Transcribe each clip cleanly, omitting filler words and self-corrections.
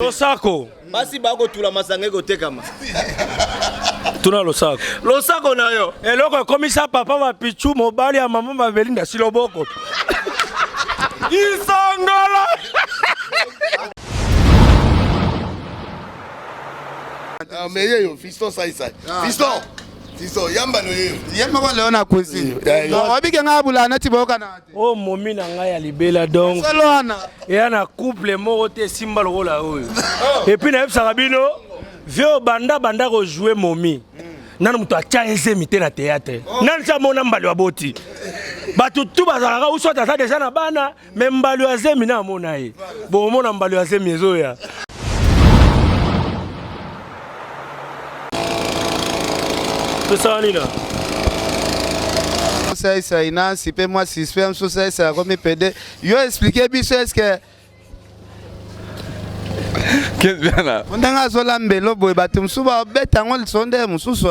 Losako. Basi bakotula masanga ekotekama. Tuna losako. Losako na yo. Eloko ekomisa papa ba Pichu mobali ya mama Mabelinda siloboko. Isangala. Ah, mais yeyo fiston sai sai. Ah. Fiston. Fiston yamba no yeyo. Ye moko leo na cuisine. Obike nga bula neti boyoka na te. Oh momi na ngai ya libela donc. Solo wana. Eya na couple moko te simba lokola oyo. Oh. Et puis nayebisaka bino vieux banda banda ko jouer momi. Nanu moto atya ezemi te na théâtre. Oh. Nanu ti amona mbali wa boti. Bato tu bazalaka ou soit aza deja na bana mais mbali ya zemi na amona ye. Bokomona mbali ya zemi ezoya. Tosala nini? Saisai nasi mpe mwa suspect mosusu saisai akomi pede yo explike biso eske ndenge azolambelo boye bato mosusu babeta yango lisolo nde mosusu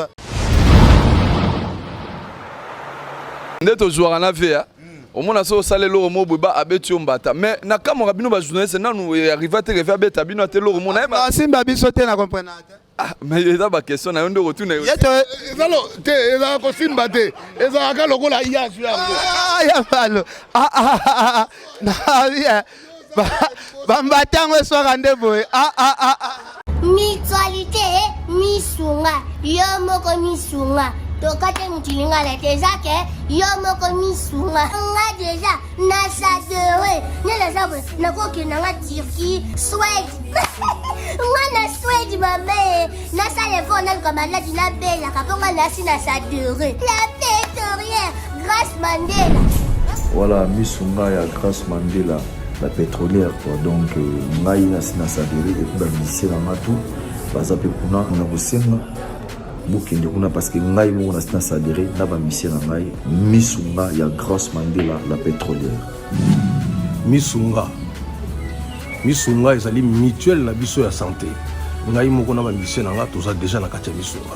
nde tozwaka na vea omona soki osala eloko moko boye ba abeti yo mbata mais nakamwaka bino ba journaliste nanu arriva te reve abeta bino ata eloko moko nayeba asimba biso te na comprena te ah mais eza ba question na yo nde okotuna yo ezalo te ezalaka kosimba te ezalaka lokola yasu yango ah, ya balo ah, ah, ah, bambata yango eswaka nde boye Mutualité misunga yo moko misunga tokate mutu lingala te eza ke yo moko misunga nga deja na sadere nde naza boye nakokenda nga turquie swede nga na swede mame nasala effort naluka maladi nabelaka mpo nga nasi na sadere la pétorière Grace Mandela. Voilà misu nga ya Grace Mandela la pétrolière quoi donc euh, ngai nasi na sadere et puis ba musicien na nga tout baza mpe kuna na kosenga bokende kuna parce que ngai moko nasi na sadere na ba musicien na ngai misu nga ya Grace Mandela la pétrolière. Misunga misunga ezali mutuelle na biso ya santé ngai moko na ba musicien na nga toza deja na kati ya misunga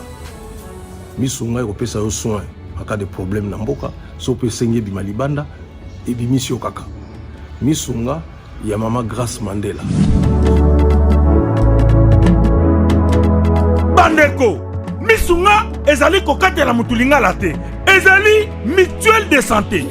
Misunga ekopesa yo soin en cas de problème na mboka, soki mpe esengi ebima libanda, ebimisi yo kaka. Misunga ya mama Grace Mandela. Bandeko, misunga ezali kokatela motu lingala te, ezali mutuelle de santé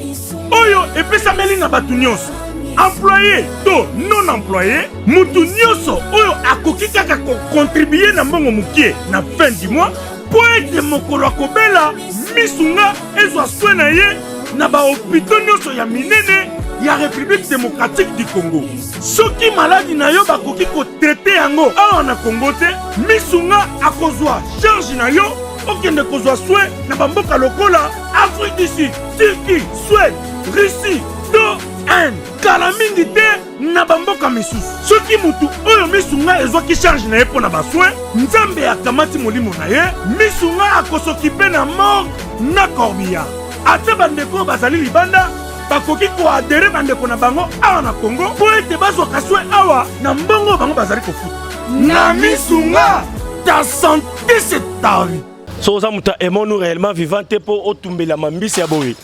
oyo epesameli na bato nyonso employé to non employé motu nyonso oyo akoki kaka kokontribue na mbongo mokie na fin du mois mpo ete mokolo akobela misunga ezwa soin na ye na bahopito nyonso ya minene ya République démocratique du Congo. Soki maladi na yo bakoki kotraite yango awa na Congo te, misunga akozwa charge na yo okende kozwa soin na bamboka lokola Afrique du Sud, Turquie, Suède, Russie to Inde. Kala mingi te na bamboka misusu. Soki motu oyo misunga ezwaki charge na ye mpo na basoin, Nzambe akamati molimo na ye, misunga akosokipe na morgue na corbillard. Ata bandeko oyo bazali libanda bakoki koadere bandeko na bango awa na Congo mpo ete bazwaka soin awa na mbongo oyo bango bazali kofuta. Na misunga, ta sante c'est ta vie. Soki oza moto ya aimons-nous réellement vivant te mpo otumbelama mbisi ya boye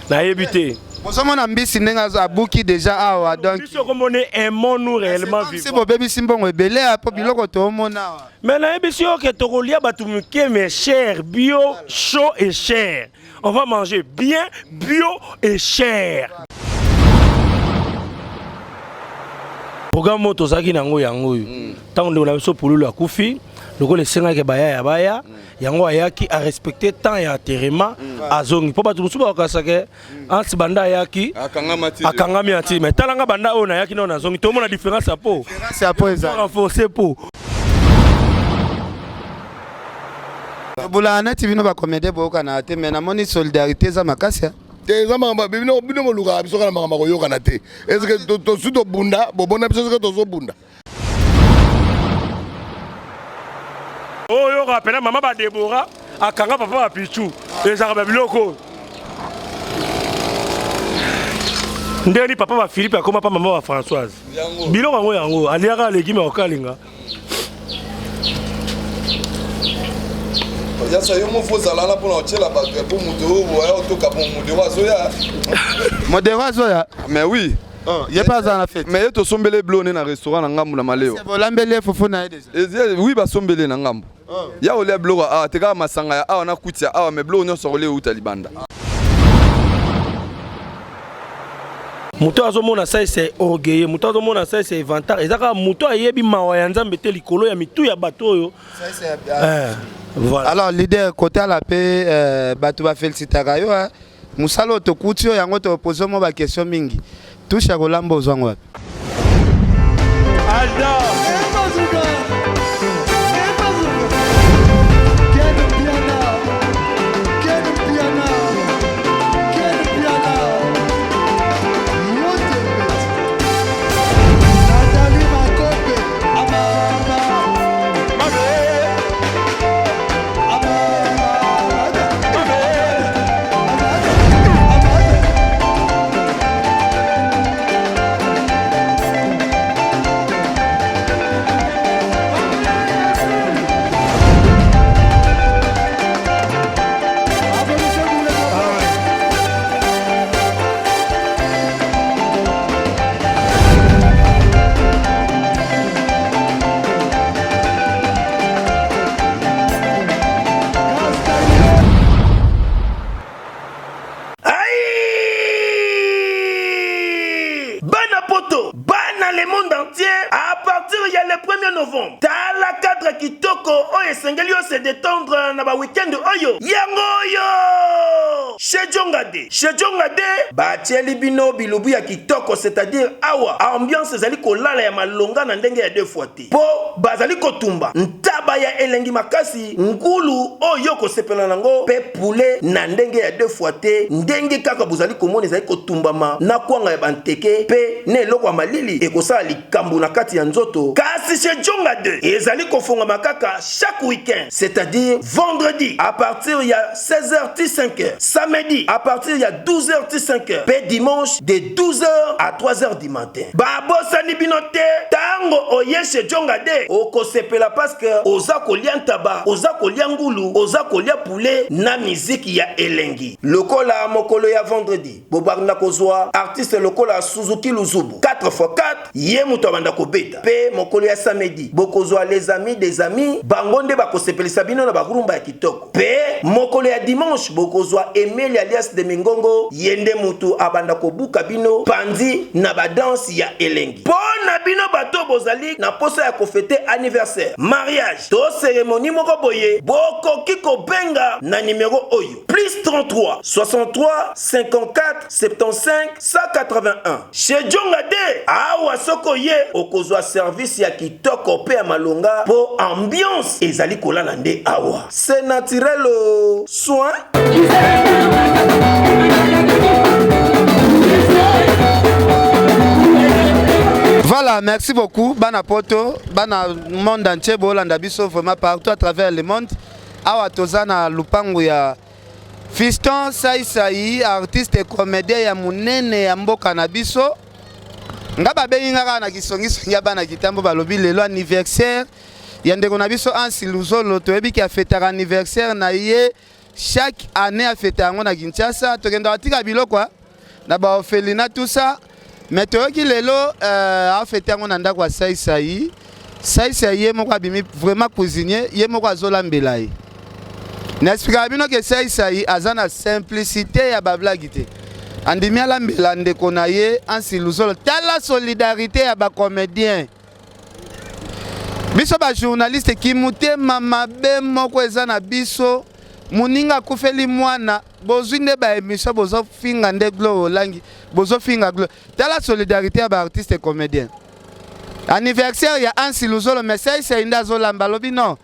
nayebi te. Bozomona mbisi ndenge abuki deja awa donc biso komone aimons-nous réellement vivant. Si bobebisi mbongo ebele mpo biloko toomona awa. Mais nayebisi yo ke tokolia bato mike mais cher, bio, chaud et cher. On va manger bien, bio et cher. Programme oyo tozalaki na yango yango oyo ntango ndeko na biso Pululu akufi lokola esengaki baya ya baya yango ayaki arespecte temps ya enterrement azongi mpo bato mosusu bakokasake ansi banda ayaki akangami ati mais tala nga banda oyo nayaki nao nazongi tomona différence ya po renforce po Tobulaka neti bino ba comedien boyokanaka te mais namoni solidarité eza makasi. Te eza makambo bino bino bolukaka biso kaka makambo koyokana te. Est-ce que tosi tobunda bobona biso soki tozobunda. Oyo yoka pena mama ba Deborah akanga papa ba Pichou ezalaka ba biloko oyo. Ndenge ni papa ba Philippe akoma pa mama ba Françoise. Biloko yango yango aliaka legume ya kokalinga. Yasa yo moko ozala wana mpona kotyela bato ya po moto oyo oya otoka po modero azoya modero azoya mais oui. Oh, ye mpe aza na fete. Mais ye tosombele biloko ne na restaurant na ngambo na maleo. Bolambeli ye fufu na ye deja? Oui, basombeli na ngambo. Oh. Ya kolia biloko awa te, kaka masanga ya awa na kuti ya awa, mais biloko nyonso akolia euta libanda. Moto azomona sai c'est orgueilleux, moto azomona sai c'est vantard, eza kaka moto ayebi mawa ya Nzambe te likolo ya mitu ya bato oyo. Eh, voilà. Alors leader kotala mpe euh, bato bafélicitaka yo mosala oyo tokuti oyo yango topose mwa baquestion mingi touche ya kolamba ozwango wapi? Alda. Bana poto, bana le monde entier à partir ya le 1er novembre. Tala cadre kitoko oyo esengeli yo se détendre na ba week-end oyo. Yango oyo! Chez Djongade. Chez Djongade, batieli bino bilubu ya kitoko, c'est-à-dire awa ambiance ezali kolala ya malonga na ndenge ya deux fois te. Mpo bazali kotumba ntaba ya elengi makasi, ngulu oyo okosepela nango, mpe poulet na ndenge ya deux fois te, ndenge kaka bozali komona ezali kotumbama na kwanga ya banteke mpe na eloko ya malili ekosala likambo na kati ya nzoto. Kasi chez Djonga 2 ezali kofongama kaka chaque week-end, c'est-à-dire vendredi à partir ya 16h ti 5h, samedi à partir ya 12h ti 5h mpe dimanche de 12h à 3h du matin. Babosani bino te, tango oye chez Djonga de okosepela parce que oza kolia ntaba, oza kolia ngulu, oza kolia poulet na miziki ya elengi. Lokola mokolo ya vendredi bobanda kozwa artiste lokola Suzuki Luzubu 4x4 ye moto abanda kobeta, pe mokolo ya samedi bokozwa les amis des amis, bango nde bakosepelisa bino na ba rumba ya kitoko. Pe mokolo ya dimanche bokozwa Emeli alias de Mingongo, ye nde mutu abanda kobuka bino panzi na ba danse ya elengi. Po na bino bato oyo bozali na posa ya ko feter anniversaire, mariage to ceremonie moko boye, bokoki kobenga na numero oyo, plus 33 63 54 75 181. Chez Djonga de awa soki oye okozwa service ya kitoko pe ya malonga po ambiance ezali kolala nde awa. C'est naturel oh. Soin. Voilà, merci beaucoup bana poto, bana monde entier bolanda biso vraiment partout à travers le monde. Awa toza na lupangu ya Fiston Sai Sai, artiste comédien ya munene ya mboka na biso. Nga babengi nga kaka na kisongisongi ya bana kitambo balobi lelo anniversaire ya ndeko na biso Ansi Luzolo, toyebi ki afetaka anniversaire na ye chaque année afeta yango na Kinshasa, tokendaka tika biloko na ba orphelinat tout ça mais toyoki lelo euh, afete yango na ndako ya Sai Sai. Sai Sai ye moko abimi vraiment cuisinier, ye moko azolambela ye. Na expliquaka bino ke Sai Sai aza na simplicité ya ba blague te. Andimi alambela ndeko na ye Ansi Luzolo. Tala solidarité ya ba comédiens. Biso ba journaliste kimutema mabe moko eza na biso, moninga akufeli mwana bozwi nde ba émission bozo finga nde Glo Olangi, bozo finga Glo. Tala solidarité ya ba artistes comédiens. Anniversaire ya Ansi Luzolo mais Sai Sai nde azolamba alobi non.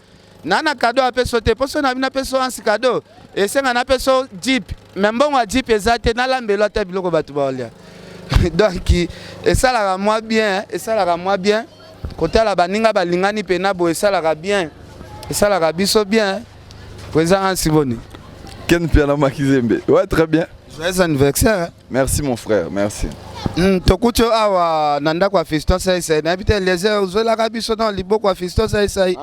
Na na cadeau apeso te poso na bino apeso Ansi cadeau esenga na peso jeep mais mbongo ya jeep eza te nalambelo ata biloko bato baolia. Donc esalaka mwa bien, esalaka mwa bien kotala baninga balingani pena boye esalaka bien, esalaka biso bien. Président Ansi boni. Ken Piana Makizembe. Ouais, très bien. Joyeux anniversaire. Hein? Merci mon frère, merci. Tokuti awa na ndako ya Fiston Sai Sai. Nayebi te Eliezer ozwelaka biso na liboko ya Fiston Sai Sai.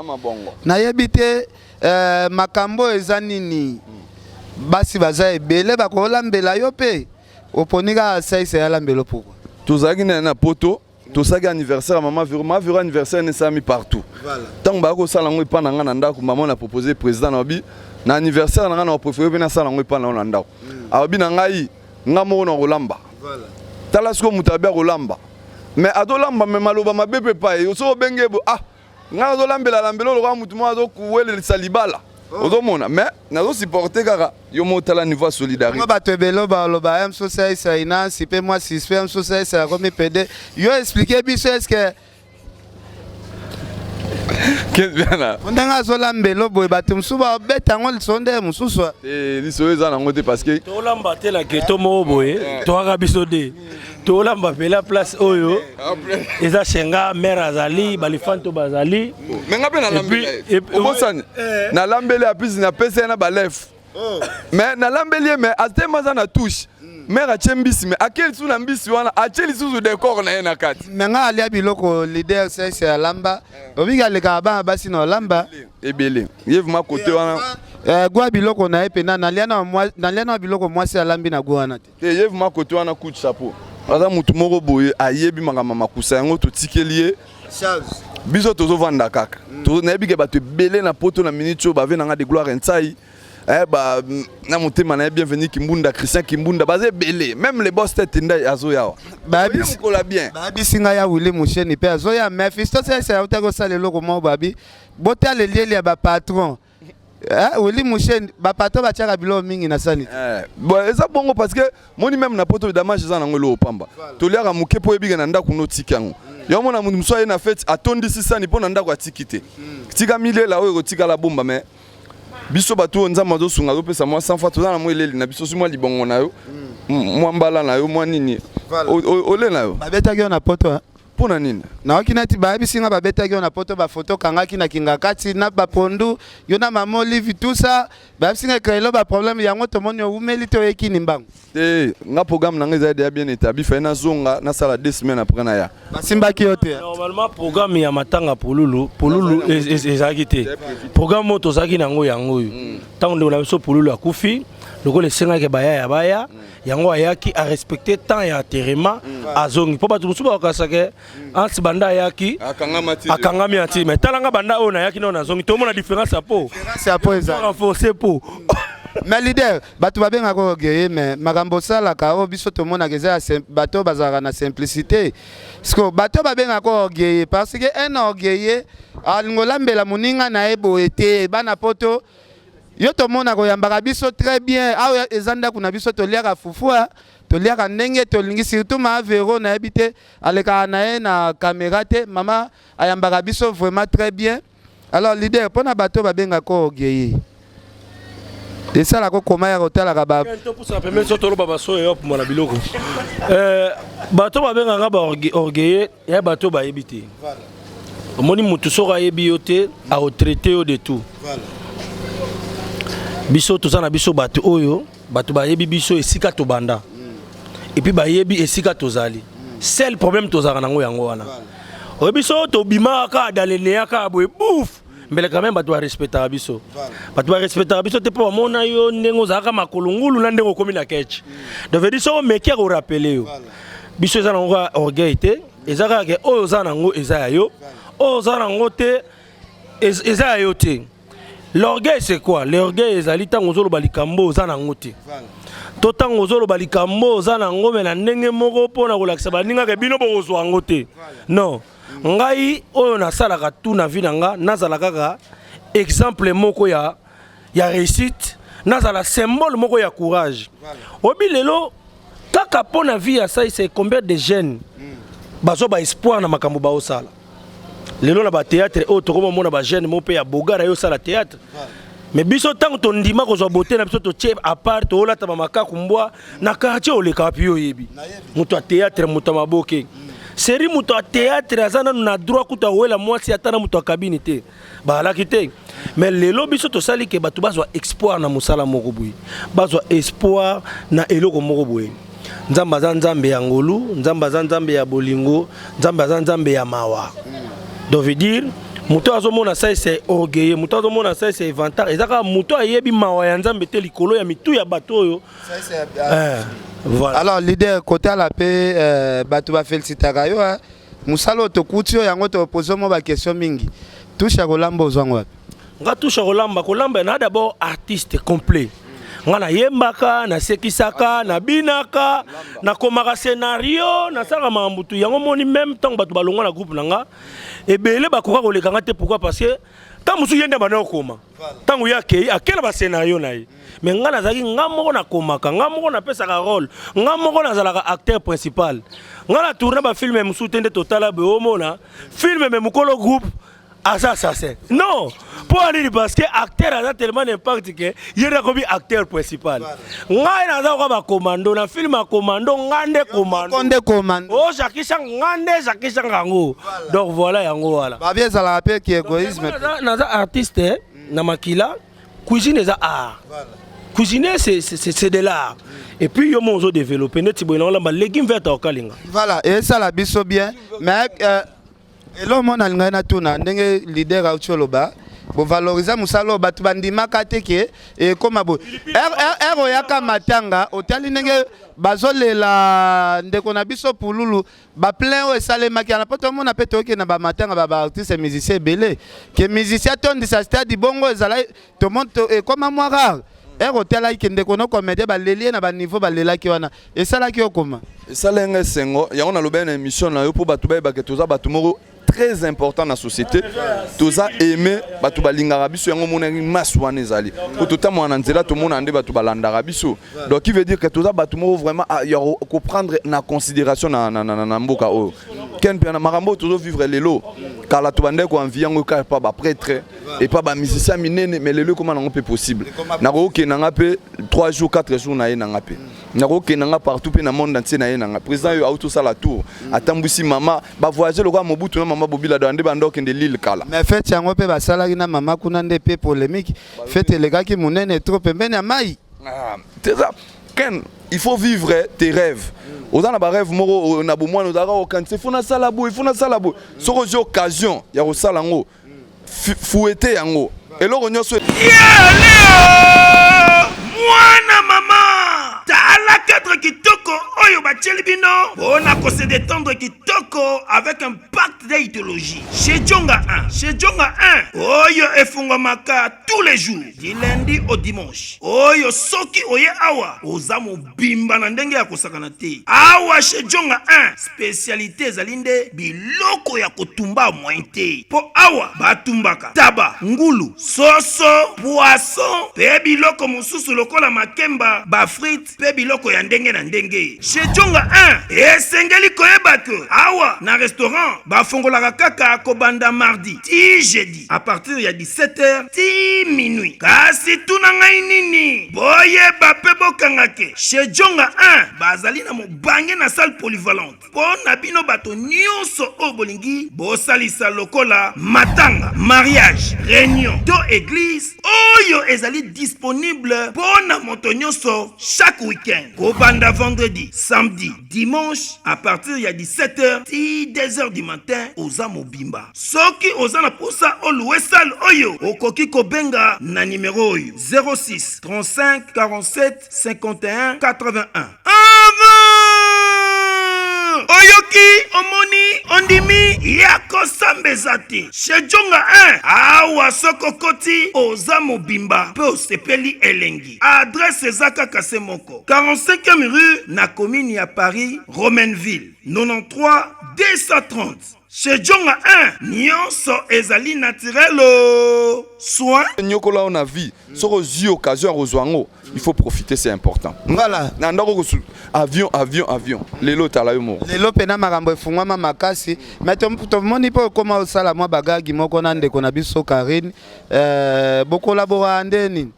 Nayebi te euh, makambo eza nini. Basi baza ebele bakolambela yo pe. Oponi kaka Sai Sai alambelo pourquoi? Tozalaki na na poto, tosalaki anniversaire ya mama Vero. Mama Vero, anniversaire na esalami partout. Ntango baya kosala yango epa na ngai na ndako, mama na propose président na babi na anniversaire na ngai, na préféré mpe nasala yango epa na yo na ndako. Alobi na ngai, nga moko na kolamba. Tala sikoyo, moto abi akolamba, mais azolamba, mais maloba mabe mpe epai soki obenge bo, ah, ngai nazolambela lambela lokola motu moko azokuwelelisa libala. Ozomona, mais nazosupporte kaka yo mo. Otala niveau ya solidarité. Ngo bato ebele baloba ya mosusu aisai nansi mpe mwa suspect, ya mosusu aisai akomi pede. Yo explique biso, est-ce Bien. Ndenge azolambela boye, bato mosusu babeta yango lisolo nde mosusu. Lisolo eza nango te, parce que Tolamba te na ghetto moko boye, toyaka biso de tolamba mpela place oyo eza shenga mare azali, balifanto bazali. Mais nga mpe nalambeli, obosani, nalambeli apisi, napesi ye na balef, mais nalambeli ye, mais atema aza na touche mare atie mbisi, mais akie lisusu na mbisi wana, atie lisusu décor na ye na kati. Mais nga alia biloko leader Sese alamba, obiki alekaka bana basi na olamba. Ebele ye vraiment côté wana. Gwa biloko na ye mpena, nalia na biloko mwasi alambi na gwa wana te. Te, ye vraiment côté wana, coup de chapeau, aza mutu moko boye ayebi makambo makusa yango, totikeli ye biso, tozovanda kaka. Nayebi ke bato ebele na poto na minute oyo bave nanga de gloire ntsai, eh, ba, na motema na ye, Bienvenu Kimbunda, Christian Kimbunda, baza ebele, même le boss tete nde azoya awa mokola bien. Bayebisi ngai ya Willi Musheni mpe azoya. Mais Fiston Sese autaki kosala eloko moko, babi botala elieli ya bapatron. Willi Musheni, bapatron batiaka biloko mingi na sani. Bon, eza bongo parce que moni même na poto damage eza nango eloko pamba, toliaka moke mpo oyebike na ndako notiki yango. Yo mona moto mosusu aye na fête, atondisi sani mpo na ndako atiki te, tika milela oyo ekotikala bomba. Mais biso bato oyo Nzambe azosunga, azopesa mwa 100 fois, toza na mwa eleli na biso, si mwa libongo na yo, mwa mbala na yo, mwa nini ole na yo. Babetaki yo na poto? Mpo na nini? Nayoki neti bayebisi nga babetaki yo na poto, bafoto kangaki na kinga kati na bapondu, yo na mama Olive, tout ça. Bayebisi nga ekrelo baproblème yango, tomoni owumeli te, oyeki ni mbango. Te, nga programme na nga ezali déjà bien établi, fai nazonga, nasala 2 semaines après naya. Basimbaki yo te? Normalement programme ya matanga Pululu, Pululu ezalaki te. Programme oyo tozalaki nango yango oyo, ntango ndeko na biso Pululu akufi, lokola esengaki baya ya baya yango, ayaki arespecte temps ya enterrement, azongi mpo bato mosusu bakokasake ansi banda ayaki akangami ati. Mais talanga, banda oyo nayaki nao nazongi, tomona différence ya po. Ya po eza renforcer po. Mais leader, bato babengaka orgueilleux, mais makambo osalaka oyo biso tomonaka eza ya bato oyo bazalaka na simplicité. Siko bato oyo babengaka orgueilleux, parce que un orgueilleux alingi olambela moninga na ye boye te. Bana poto, yo tomona koyambaka biso très bien awa, eza ndako na biso, toliaka fufu, toliaka ndenge tolingi, surtout ma Vero, nayebi te, alekaka na ye na caméra te, mama ayambaka biso vraiment très bien. Alors leader, mpona bato oyo babengaka orgueilleux, esalaka okoma ya kotalaka ba Topusa pembeni so, toloba baso oyo opuma na biloko. Bato babengaka baorgueilleux ya bato bayebi te. Omoni, motu soki ayebi yo te, akotraite yo de tout. Biso toza na biso bato oyo bato bayebi biso esika tobanda, et puis bayebi esika tozali. Seul problème tozalaka nango yango wana, oyebi so tobimaka kaka dalenea kaka boye bouf mbele, quand même bato barespectaka biso. Bato barespectaka biso te mpo bamona yo ndenge ozalaka makolo ngulu na ndenge okomi na ketch. Donc veut dire soki omeki ya korappeler yo biso, eza nango kaka orgueil te, eza kaka ke oyo oza nango eza ya yo, oyo oza nango te eza ya yo te. L'orgueil, c'est quoi l'orgueil? Ezali ntango ozoloba likambo oza nango te, to ntango ozoloba likambo oza nango mais na ndenge moko mpona kolakisa baningaka bino bokozwa yango te. Non, ngai oyo nasalaka tout na vie na nga, nazala kaka exemple moko ya réussite, nazala symbole moko ya courage. Obi lelo kaka mpo na vie ya sai, c'est combien de jeunes bazwa baespoir na makambo baosala lelo na bathéâtre oyo? Tokomomona bajeune mo mpe ya bogara ye osala théâtre. Mais biso ntango tondima kozwa bote na biso, totie à part, toolata bamakaku mbwa na quartier, oleka wapi? Yo oyebi moto ya théâtre, moto ya maboke seri, moto ya théâtre aza nanu na droit kuta awela mwasi ata na moto ya kabini te, bazalaki te. Mais lelo biso tosali ke bato bazwa espoir na mosala moko boye, bazwa espoir na eloko moko boye. Nzambe aza Nzambe ya ngolu, Nzambe aza Nzambe ya bolingo, Nzambe aza Nzambe ya mawa. Donc veut dire Moto azomona sai c'est orgueilleux, moto azomona sai c'est vantard. Eza kaka moto ayebi mawa ya Nzambe te likolo ya mitu ya bato oyo. Eh, voilà. Alors leader kotala mpe euh, bato bafélicitaka yo hein. Mosala oyo tokuti oyo yango topose mwa baquestion mingi. Touche ya kolamba ozwango wapi? Nga touche ya kolamba, kolamba na d'abord artiste complet. Nga nayembaka, nasekisaka, nabinaka, nakomaka scénario, nasalaka makambo tu. Yango moni même ntango bato balongwa na groupe na nga ebele bakoka koleka nga te. Pourquoi? Parce que ntango mosusu ye nde abanda kokoma, ntango ye akei akela bascénario na ye, mais nga nazalaki nga moko nakomaka, nga moko napesaka rôle, nga moko nazalaka acteur principal. Nga na tourne bafilm mosusu te nde totala boye, omona film me mokolo groupe aza assassin. Non, mpo anini? Parce que acteur aza tellement d'impact ke ye nde akomi acteur principal. Ngai naza koka bacommando na film ya commando, nga nde commando. Nde commando. O Jackie Chan, nga nde Jackie Chan yango. Donc voilà, yango wana. Babi ezalaka mpe ki égoïsme. Naza artiste na makila. Cuisine eza art, cuisiner c'est de l'art. Et puis yo mo ozo développer neti boye na olamba légume vert okalinga. Voilà, esala biso bien, mais euh, eloko moko nalingai natuna, ndenge leader auti oloba, bovaloriza mosala oyo, bato bandimaka te ke ekóma boye. Ere oyaka matanga, otali ndenge bazolela ndeko na biso Pululu, baplein oyo esalemaki wana, mpo tomona mpe toyoki na bamatanga ba baartiste musicien ebele ke musicien atondisa stade bongo, ezala tomona ekóma mwa rare. Ere otalaki ke ndeko no comédien baleli ye na baniveau balelaki wana, esalaki yo koma? Esala nga esengo. Yango nalobaki na émission na yo mpo bato bayebake toza bato moko très important na société, toza aimé, bato balingaka biso. Yango omonaki masse wana ezali po totambola na nzela, tomona nde bato balandaka biso. Donc qui veut dire que toza bato moko vraiment ya koprendre na considération na mboka oyo. Ken mpe na makambo oyo tozovivre lelo, kala tobandaki koenvie yango kaka epa baprêtre, epa bamusicien minene, mais lelo ekóma nango mpe possible. Nakokokende nga mpe 3 jours, 4 jours na ye na nga mpe nakokende nga partout mpe na monde entier na ye na nga. Président oyo auti osala tour, atambwisi mama, bavoyage lokola Mobutu na mama Bobila do nde banda okende lile kala. Mais fête yango mpe basalaki na mama kuna nde mpe polémique, fête elekaki monene trop pembeni ya mai. Ah, c'est ça Ken, il faut vivre tes rêves. Oza na barêve moko na bomwana, ozalaka kokanisa ifo nasala boye, ifo nasala boye. Soki ozwi occasion ya kosala yango, fouete yango, eloko nyonso. Mwana mama, tala cadre kitoko oyo batieli bino mpona kose détendre kitoko avec un pacte d'idéologie chez Jonga 1. Chez Jonga 1 oyo efungwamaka tous les jours du lundi au dimanche. Oyo soki oye awa, oza mobimba na ndenge ya kosakana te. Awa chez Jonga 1, spécialité ezali nde biloko ya kotumba moyen te, mpo awa batumbaka taba, ngulu, soso, poisson mpe biloko mosusu lokola makemba, bafrite mpe biloko ya ndenge na ndenge. Chez Jonga 1, esengeli koyeba ke awa na restaurant bafongolaka kaka kobanda mardi ti jeudi à partir ya 17h ti minuit. Kasi tuna ngai nini, boyeba mpe bokanga ke chez Jonga 1 bazali na mobange na salle polyvalente mpo na bino bato nyonso oyo bolingi bosalisa lokola matanga, mariage, réunion to église, oyo ezali disponible mpo na moto nyonso chaque week-end kobanda vendredi, samedi, dimanche à partir ya 17h ti 2h du matin. Oza mobimba. Soki oza na posa olouer salle oyo, okoki kobenga na nimero oyo: 06 35 47 51 81. Avant oyoki, omoni, ondimi ya kosamba eza te. Chez Jonga 1 awa, soki okoti, oza mobimba mpe osepeli elengi. Adresse eza kaka se moko: 45e rue na commune ya Paris, Romainville, 93 230. Chez Jonga 1, nyonso ezali naturel o soin. Nyokola oyo na vie, soki ozwi occasion ya kozwa yango, il faut profiter, c'est important. Voilà. Na ndako kosu avion, avion, avion, lelo otala yo moko. Lelo mpena makambo efungwama makasi, mais tomoni mpo okóma osala mwa bagagi moko na ndeko na biso Karine. Bokolabora nde nini?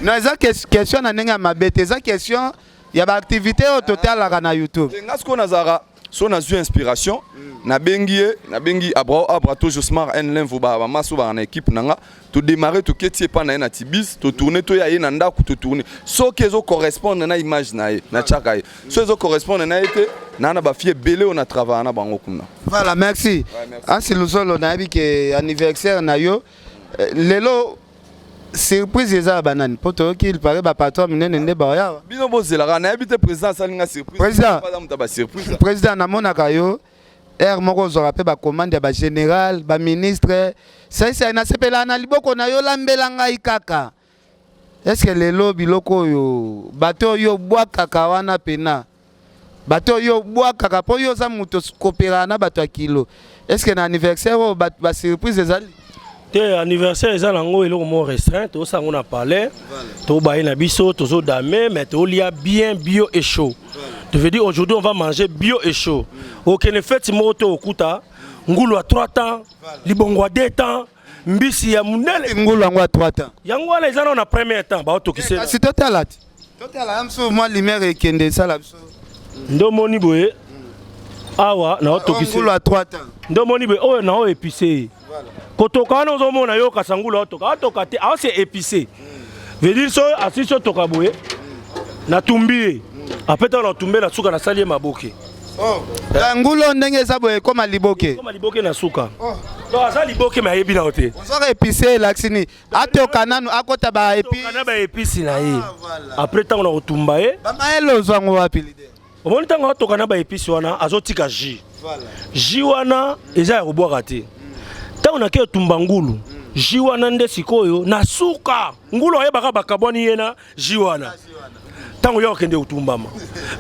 Non, eza question na ndenge ya mabe te, eza question ya baactivité oyo totalaka na YouTube. Nga sikoyo nazalaka. So nazwi inspiration, nabengi ye, nabengi Abrao Abra to Josmar N Lemvo, bamaso baka na équipe na nga, todémarre, toketi epa na ye na Tibis, totourne, toya ye na ndako, totourne. Soki ezocorrespondre na image na ye, natiaka ye. So ezocorrespondre na ye te, naa na bafille ebele oyo na travaille na bango kuna. Voilà, merci. Ansi Luzolo, nayebi ke anniversaire na yo lelo, surprise eza ya banani? Mpo toyoki, il paraît bapatron minene nde baoyawa. Bino bozelaka, nayebi te, président asali nga surprise. Président. Aza moto ya basurprise. Président, namonaka yo aire moko ozwaka mpe bacommande ya bagénéral, baministre. Saisai, nasepelaka na liboko na yo, lambela ngai kaka. Est-ce lelo biloko oyo bato oyo obwakaka wana pena, bato oyo obwakaka, mpo yo oza moto kopelaka na bato ya kilo, est-ce na anniversaire oyo basurprise ezali? Te, anniversaire eza nango eloko moko restreint. Tozosala yango na palais, tobaye na biso, tozodame, mais tolia bien bio et chaud. Tu veux dire, aujourd'hui on va manger bio et chaud. Okende feti moko te, okuta ngulu ya 3 temps, libongo ya 2 temps, mbisi ya monene. Ngulu yango ya 3 temps? Yango wana eza nano na premier temps, baotokise. Kasi totala ti, totala ya mosusu, mwa lumière ekende, esala biso. Nde omoni boye awa naotokise. Ngulu ya 3 temps. Nde omoni boye oyo nao épice ye kotoka wana, ozomona yo kasa ngulu aotoka, aotoka te, aose épice. Veut dire so asisi otoka boye, natumbi ye. Apres ntango natumbi ye na suka, nasali ye maboke. Ngulu oyo ndenge eza boye ekóma liboke? Koma liboke na suka. Donc aza liboke, me ayebi nao te. Ozwaka épice, elakisi nini? Atoka nanu, akota baépice. Toka na baépice na ye. Après ntango na kotumba ye. Bamayele ozwango wapi, leader? Omoni, ntango atoka na baépice wana, azotika jus. Jus wana eza ya kobwaka te. Ntango nake otumba ngulu, jus wana nde sikoyo na suka ngulu ayebaka bakabwani ye na jus wana. Ntango yo okende kotumbama,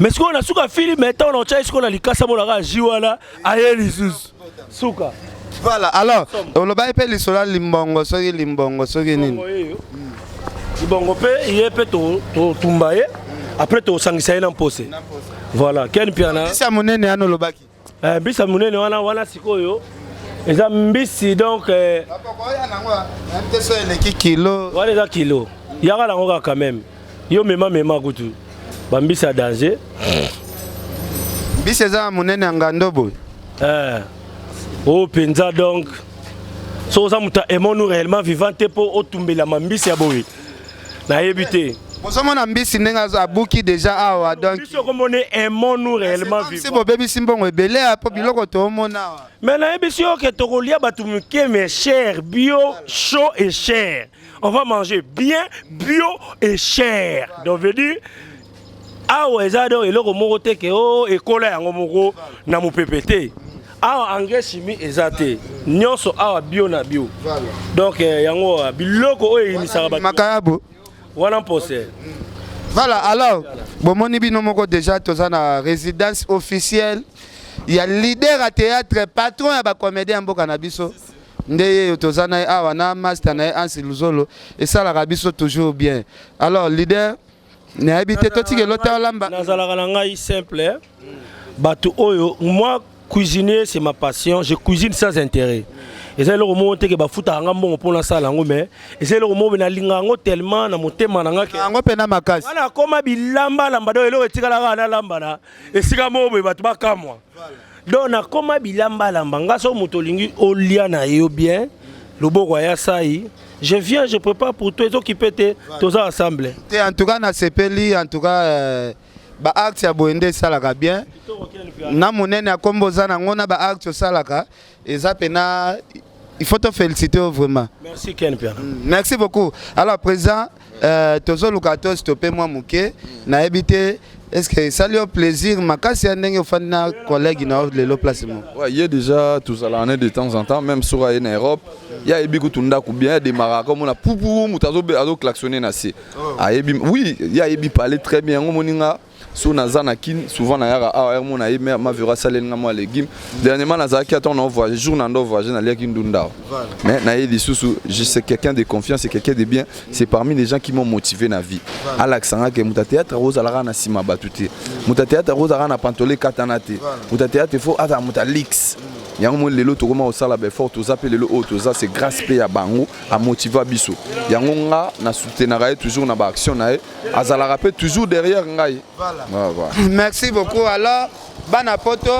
mais sikoyo na suka filme, ntango na otya ye sikoyo na likasa, monaka jus wana aye lisusu suka. Voilà, alors olobaki mpe lisolo ya limbongo, soki limbongo, soki nini? Libongo mpe ye mpe totumba ye, après tosangisa ye na mpose. Voilà, Ken Piana. Mbisi ya monene wana olobaki? Mbisi ya monene wana sikoyo eza mbisi, donc te so eleki kilo. Wana eza kilo, yaka nango kaka quand même. Yo mema mema kutu bambisi ya danger. Mbisi eza ya monene ya ngando boye? Oyo mpenza, donc so oza moto ya aimons-nous réellement vivant te mpo otumbelama mbisi ya boye, nayebi te. Bozomona mbisi ndenge abuki déjà awa, donc biso okomona aimons-nous réellement si vivant. Bobebisi mbongo ebele ya mpo biloko toomona awa. Mais nayebi si oke tokolia bato moke mais cher, bio, chaud et cher. On va manger bien, bio et cher. Donc veut dire awa eza donc eloko moko te ke o ekola yango moko na mopepe te. Awa engrais chimie eza te, nyonso awa bio na bio. Donc yango biloko oyo eyimisaka bato. Makayabo. Wana mpose. Voilà, alors bomoni bino moko déjà, toza na résidence officielle ya leader ya théâtre, patron ya bacomédien ya mboka na biso. Nde ye oyo toza na ye awa na master na ye Ansi Luzolo, esalaka biso toujours bien. Alors leader, nayebi te, totikela ota olamba. Nazalaka na ngai simple, eh. Bato oyo, moi cuisinier, c'est ma passion. Je cuisine sans intérêt. Eza eloko moko te ke bafutaka nga mbongo mpo nasala yango, mais eza eloko moko nalinga yango tellement na motema na nga ke yango mpena makasi. Wana akoma bilamba-lamba, donc eloko etikalaka kaka nalamba na esika moko boye, bato bakamwa. Donc nakoma bilamba-lamba. Nga so moto olingi olia na yo bien, loboko aya sai, je viens, je prépare pour toi, ezokipe te, toza ensemble. Te, en tout cas nasepeli, en tout cas baacte ya boye nde esalaka bien na monene ya kombo oza nango na baacte osalaka, eza mpena il faut te féliciter yo vraiment. Merci, Ken Piana. Merci beaucoup. Alors président, tozoluka to stoppe mwa moke. Nayebi te, est ce que esali yo plaisir makasi ya ndenge ofandi na collègue na yo lelo place mo? Ouais, ye déjà tozalaka ne de temps en temps, même soki aye na Europe, ye ayebi kutu ndako bien, ademaraka, omona pupu moto azoklaxonne na se, ayebi. Oui, ye ayebi parler très bien. Yango moninga so naza na Kine, souvent nayaka awa ere mona ye mavero asaleli nga mwa légume. Dernièrement nazalaki ata na voyage, jour na ndo voyage, naliaki ndunda awa, mais naye lisusu. C'est quelqu'un de confiance, c'est quelqu'un de bien, c'est parmi les gens qui m'ont motivé na vie. Alakisanga ke moto ya théâtre ozalaka na nsima bato te, moto ya théâtre ozalaka na pantole ekatana te, moto ya théâtre faut azala moto ya luxe. Yango moi lelo tokoma kosala baeffort, toza mpe lelo oyo toza, c'est grâce mpe ya bango amotiva biso. Yango nga na soutenaka ye toujours na baaction na ye, azalaka mpe toujours derrière ngai. Voilà. Merci beaucoup. Alors. Bana poto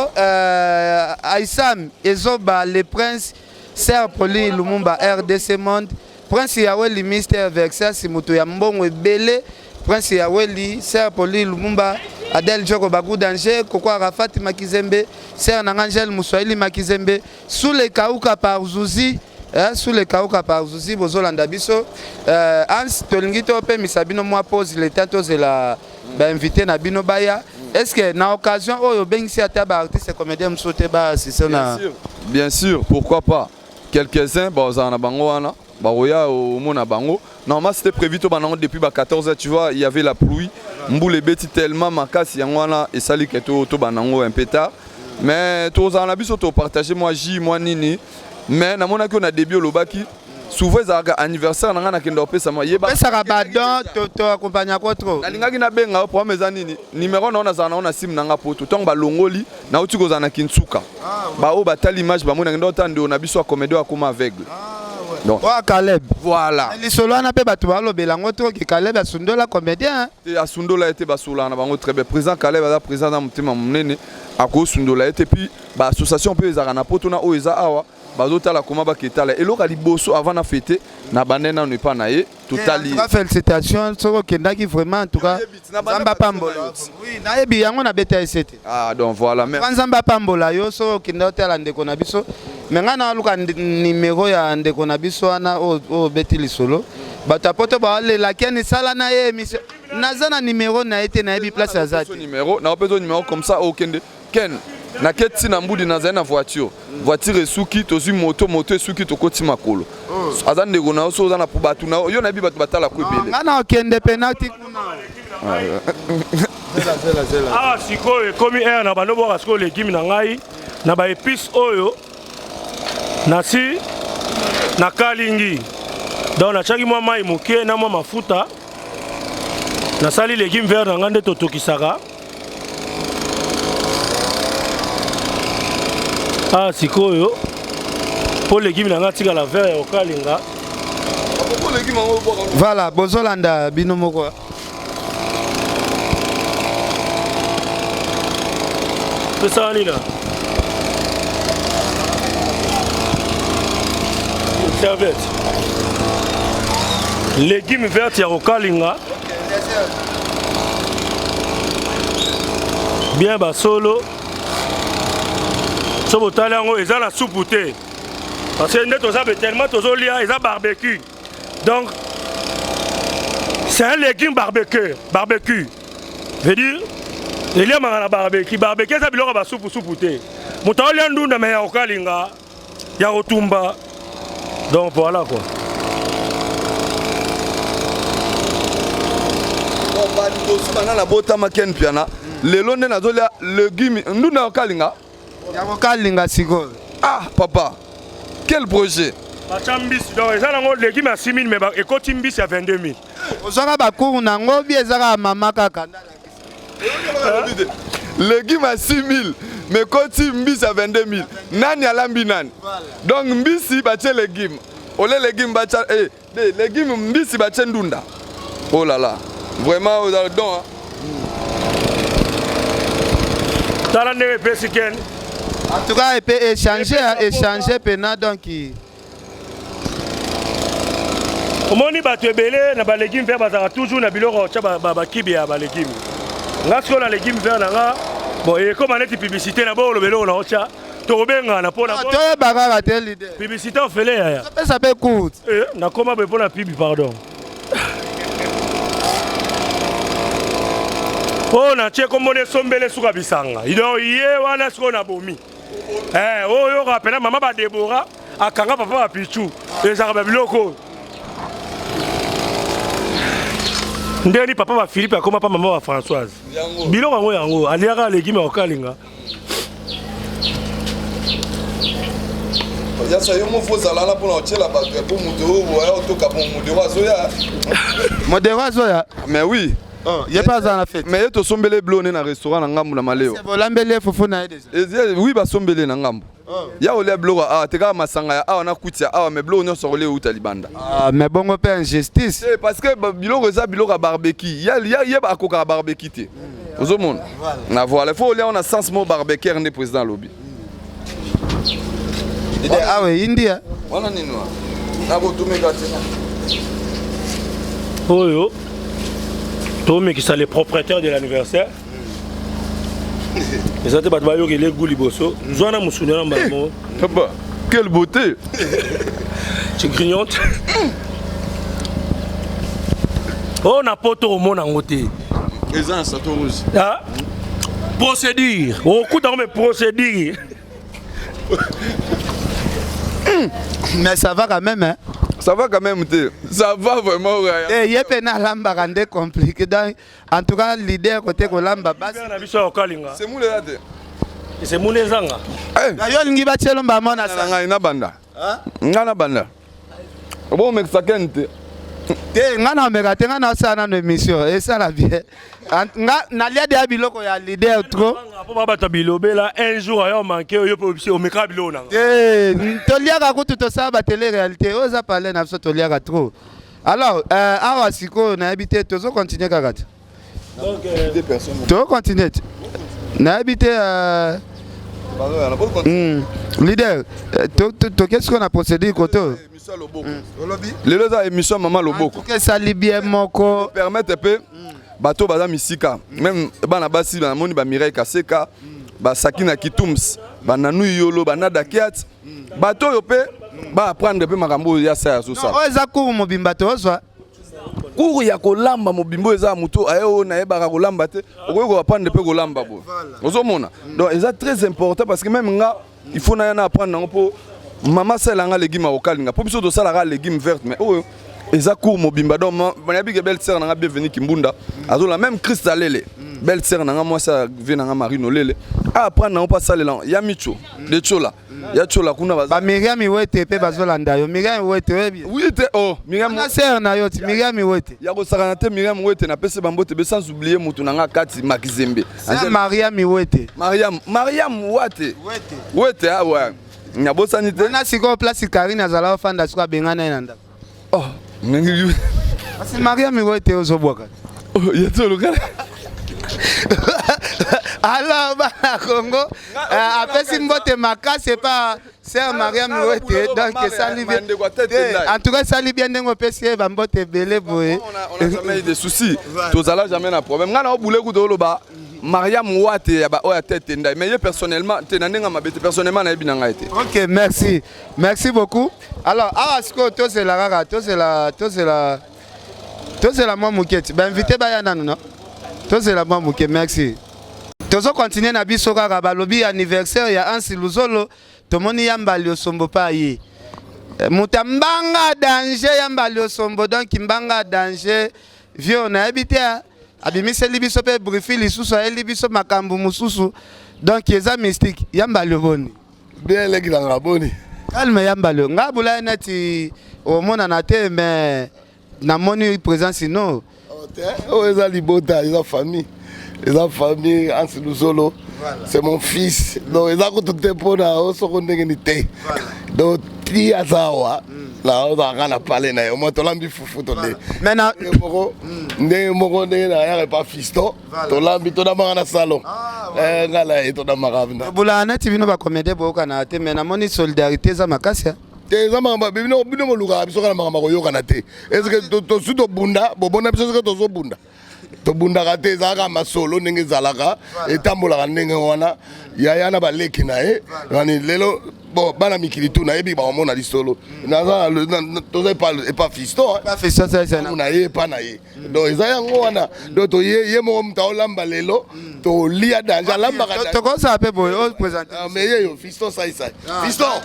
Aïssam Ezoba le prince Sœur Pauline Lumumba RDC Monde Prince Yaweli Mister Vexas moto ya mbongo ebele Prince Yaweli Sœur Pauline Lumumba Adèle Djoko Bagou Danger Koko Arafat Makizembe Sœur Nangangel Muswahili Makizembe Sous le Kauka par Zuzi eh, sous le Kauka par Zuzi bozolanda biso euh, Hans tolingi topemisa bino mwa pause le temps tozela ba invité na bino baya est-ce que na occasion oyo obengisi ata ba artiste comédien mosusu te ba assiste na bien sûr, bien sûr pourquoi pas quelques-uns bazala na bango wana bakoya omona bango. Normalement c'était prévu to banango depuis ba 14 heures, tu vois, il y avait la pluie, mbula ebeti tellement makasi, yango wana esali ke to to banango un peu tard, mais tozala na biso to partager moi jus moi nini. Mais namonaki oyo na début olobaki souvent ezalaka anniversaire na ngai nakenda kopesa ma yeba pesaka badon to accompagne ko trop. Nalingaki nabenga yo, problème eza nini? Numéro na yo nazala na yo na sim na nga poto ntango balongoli nauti kozala na Kinsuka, baoyo batali image bamoni nakenda otala ndeko na biso ya comédie akoma aveugle. Donc oyo Caleb. Voilà. Lisolo wana mpe bato balobela yango trop ke Caleb asundola comédien. Te, asundola ye te, basolaka na bango très bien. Président Caleb aza président na motema monene, akosundola ye te. Puis baassociation mpe ezalaka na poto na oyo eza awa bazotala koma baketala eloko ya liboso avant na fete na bande nano epa na ye totali. En tout cas, félicitations soki okendaki vraiment, en tout cas Nzambe apambola. Oui, nayebi yango, nabeta ese te. Ah donc voilà, mais Nzambe apambola yo soki okenda otala ndeko na biso. Me ngai naluka nimero ya ndeko na biso wana oyo obeti lisolo, bato ya poto baolela keni sala na ye émission. Naza na nimero na ye te, nayebi place aza te. Numéro na opesa numéro comme ça okende ken naketi na mbudi, nazali na voiture, voiture esuki, tozwi moto, moto esuki, tokoti makolo. Aza ndeko na yo, so oza na bato na yo, nayebi bato batalako ebele. Ngai na okende penalti kuna. Awa sikoyo ekomi heure na bando bwaka sikoyo légume na ngai na baépice oyo nasi nakalingi. Donc natiaki mwa mai moke na mwa mafuta, nasali légume vert na ngai nde totokisaka. Ah, sikoyo mpo légume na ngai atikala vert ya kokalinga. Voilà, bozolanda bino moko. Tosala nini? Serviette, légume verte ya kokalinga bien basolo. So botali yango eza na supu te, parce que nde toza tellement tozolia eza barbecue. Donc c'est un légume barbecue. Barbecue veut dire eliamaka na barbecue. Barbecue eza biloko ya basupusupu te. Moto aolia ndunda me ya kokalinga, ya kotumba. Donc voilà quoi. Liboso banda nabotama Ken Piana, lelo nde nazolia légume ndunda ya kokalinga. Ya kokalinga sikoyo. Ah papa, quel projet! Batya mbisi, donc eza nango légume ya 6 000 mais ekoti mbisi ya 22 000. Ozwaka bacours nango bi eza kaka mama kaka? Légume à 6 000 mais koti mbisi ya 22 000, nani alambi nani? Donc mbisi batie légume, ole légume batya eh, de légume mbisi batie ndunda. Oh là là, vraiment ozala don hein? Tala ndenge epesi ken. En tout cas epe échanger, échanger pena donc. Omoni bato ebele na balégume vert bazalaka toujours na biloko otya bakibi ya balégume. Nga sikoyo na légume vert na nga, bon, ekóma neti publicité na booloba eloko na otya, tokobengana mpona Toyeba kaka te leader. Publicité ofele yaya. Topesa mpe courte. Nakóma boye mpona pibi, pardon. Oyo natie komona esombele suka bisanga, donc ye wana sikoyo nabomi. Oyo oyoka pena mama badebora akanga papa bapichu, ezalaka babiloko oyo ndeni papa ba Philippe akoma pa mama ba Françoise, biloko yango yango aliaka légume ya kokalinga. Yasa yo mofo ozala wana mpona kotiela bato ya po moto oyo aya otoka po modero azoya. Modero azoya. Mais oui. Ye mpe aza na fete. Mais ye tosombele bilo ne na restaurant na ngambu na maleo. Bolambeli ye fufu na ye déjà? Oui, basombele na ngambu ya kolia biloko awa te, kaka masanga ya awa na kuti ya awa, mais biloko nyonso akolia euta libanda. Ah, mais bongo mpe injustice. Parce que biloko eza biloko ya barbecue, ye akokaka barbecue te. Ozomona na voilà, il faut olia na sens mo barbecue nde président alobi. Awa india wana nini wana nakotumeka te. Oyo tomekisa le propriétaire de l'anniversaire eza te, bato bayokeli egu liboso. Zwa na mosuni wana mbala moko. Papa, quelle beauté! Tu grignotes oyo na poto omona yango te. Eza na Chateau Rouge. Ah? Procédure okuta yango, mais procédure. Mais ça va quand même, hein? Ça va quand même te, ça va vraiment, ouais. Eh, ye mpe nalambaka nde compliqué. Donc en tout cas, leader kote kolamba basi. Na biso ya kokalinga. Semule eza te. Esemuna ezanga. Na yo olingi batielo mbamo na na ngai nabanda, ngai nabanda obomekisa kene te. Te, nga na omeka te, nga na osala nano émission esala bien. Nga nalia deya biloko ya leader trop. Mpo ba bato ya bilobela, un jour aya omanke oyo mpe obisi omeka biloko nanga. Te, toliaka kutu, tosala batélé réalité oyo eza pale na biso, toliaka trop. Alors awa sikoyo nayebi te, tozocontinue kaka te, tozocontinue te, nayebi te. Leader, toke sikoyo na procédure kote oyo. Lelo eza émission mama loboko. Esali bien moko. Permettre mpe bato baza misika, même bana basi namoni, bamireille Kaseka, basaki na Kitums, bananu yolo, banada kiat, bato oyo mpe baapprendre mpe makambo oyo ya sa ya azosala. Oyo eza cours mobimba tozwa. Cours ya kolamba mobimba oyo eza ya motu aye oyo nayebaka kolamba te, okoki koapprendre mpe kolamba boye, ozomona. Donc eza très important parce que même nga, il faut naya na apprendre yango mpo mama asalelanga légume akokalinga, mpo biso tosalaka légume verte, mais oyo eza cours mobimba. Donc nayebi ke belle sœur nanga Bienvenu Kimbunda azola, même Christ Alele, belle sœur nanga, mwasi vie nanga Marino Lele, aapprendre yango mpo asalela ya Micho de Tchola, ya Tchola kuna baza. Ba Miriam Iwete mpe bazolanda yo. Miriam Iwete, oyebi? Oui te, oh Miriam. Na sœur na yo ti Miriam Iwete. Ya kosakana te, Miriam Wete, napesi bambote be, sans oublier motu na nga kati Makizembe. Sœur Mariam Iwete. Mariam, Mariam Wate, Wete, awa nabosani te. Wana sikoyo place Karine azala ofanda, sikoyo abengana ye na ndako. Oh, ndenge Kasi Mariam Iwete ozobwaka. Oh, ye te olukala. Alors bana Congo, apesi mbote makasi epa sœur Mariam Wete. Donc esali bien, en tout cas esali bien ndenge opesi ye bambote ebele boye. On a jamais eu de soucis, tozala jamais na problème. Ngai na obule kuta oloba Mariam Wate ya ba oyo atete ndai, mais ye personnellement te, na ndenge mabe te, personnellement nayebi na ngai te. Ok, merci, merci beaucoup. Alors awa sikoyo tozela kaka, tozela, tozela, tozela mwa moke ti bainvité baya nanu. No, tozela mwa moke, merci. Tozokontinue na biso kaka. Balobi anniversaire ya Ansi Luzolo, tomoni Yambali Osombo mpe aye. Moto ya mbanga danger, Yambali Osombo. Donc mbanga danger, vieux nayebi te, abimiseli biso mpe brifi lisusu, ayeli biso makambo mosusu, donc eza mystique. Yambali, oboni? Bien, eleki nanga, boni? Calme. Yambali, nga bulaya neti omonana te, mais namoni présence no. Oyo eza libota, eza famille, eza famille. Ansi Luzolo, c'est mon fils. Donc eza kutu te mpona osoko ndenge ni te. Donc ti aza awa, naozalaka na pale na ye, omoi tolambi fufu tole moko ndenge moko, ndenge nayaka epa fiston, tolambi, todamaka na salon. Ngai na ye todamaka. Bulaya neti bino bacomédien boyokana te, mais namoni solidarité eza makasi. Te, eza makambo bino, bino bolukaka biso kaka na makambo koyokana te. Est-ce tosi tobunda? Bobona biso soki tozobunda? Tobundaka te, ezalaka masolo ndenge ezalaka, etambolaka ndenge wana. Yaya na baleki na ye ani lelo, bon, bana mikili tu nayebi baomona lisolo. Toza epa fiston na ye, epa na ye. Donc eza yango wana. Donc toye, ye moko moto aolamba lelo, tolia danger, alambaka. Tokosala mpe boye, oprésente. Mais ye yo fiston saisai, fiston,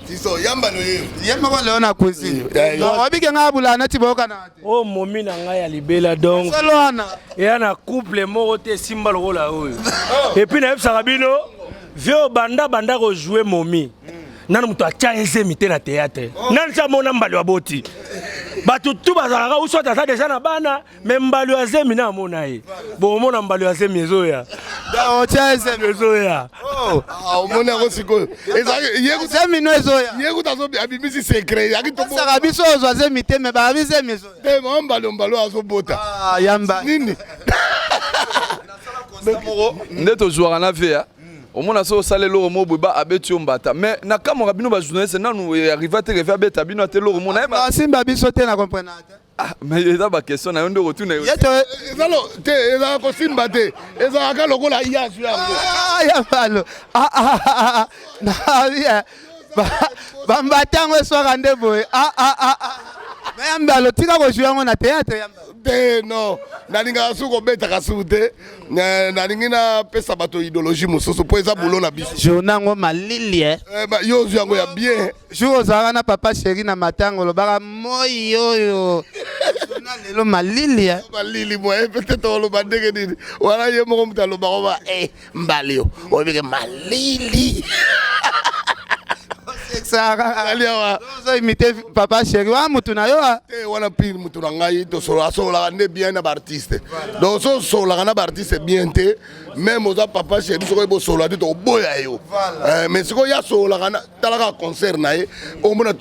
fiston yambano ye. Ye moko leo na cuisine, obike ngai abula neti boyokana te. Oyo momi na ngai ya libela, donc solo wana. Eya na couple moko te esimba lokola oyo. Et puis nayebisaka bino, vieux, banda banda kojouer momi, nanu moto atya ezemi te na théâtre, nani ti amona mbali aboti. Bato tu bazalaka uswat aza deja na bana, mais mbali ya zemi na amona ye. Bomona mbali ya zemi ezoya. Otya ezemi. Ezoya. Omoni yango sikoyo. Zemi no ezoya. Ye kuta abimisi secret. Saka biso ozwa zemi te, mais babi zemi ezoya. Te, mbalo mbalo azobota. Yamba nini? Moko nde tozwaka na va omona so osala eloko moko boye ba abeti yo mbata, mais na kamwaka bino bajournaliste, nanu arriva te revi abeta bino ate eloko moko nayeba. Asimba biso te, na comprendre te. Ah, mais eza baquestion na yo nde okotuna yo. Ye to Ezalo te, ezalaka kosimba te, ezalaka lokola yasu yango. Ah, ya malo. Ah, ah, ah, ah. Na bien. Bambata yango eswaka nde boye. Ah, ah, ah, ah. Mais ya mbalo, tika kozwa yango na théâtre ya mbalo. Te, non, nalingaka su kobetaka su te. Nalingi napesa bato idéologie mosusu mpo eza boulot na biso. Journée yango malili, eh. Yo ozwi yango ya bien. Jour ozalaka na papa chéri na matanga, olobaka moi oyo. Journée lelo malili, eh. Malili moye, peut-être oloba ndenge nini wana, ye moko moto alobaka ba mbali yo oyebike malili. Sexaka. Ali awa. Ozo imite papa chéri wa mutu na yo, ah. Te, wana pire mutu na ngai. Tosolola, asololaka nde bien na baartiste. Donc so osololaka na baartiste bien te, même oza papa chéri, soki oyebi osolola te, tokoboya yo. Mais sikoyo ye asololaka na talaka concert na ye, omona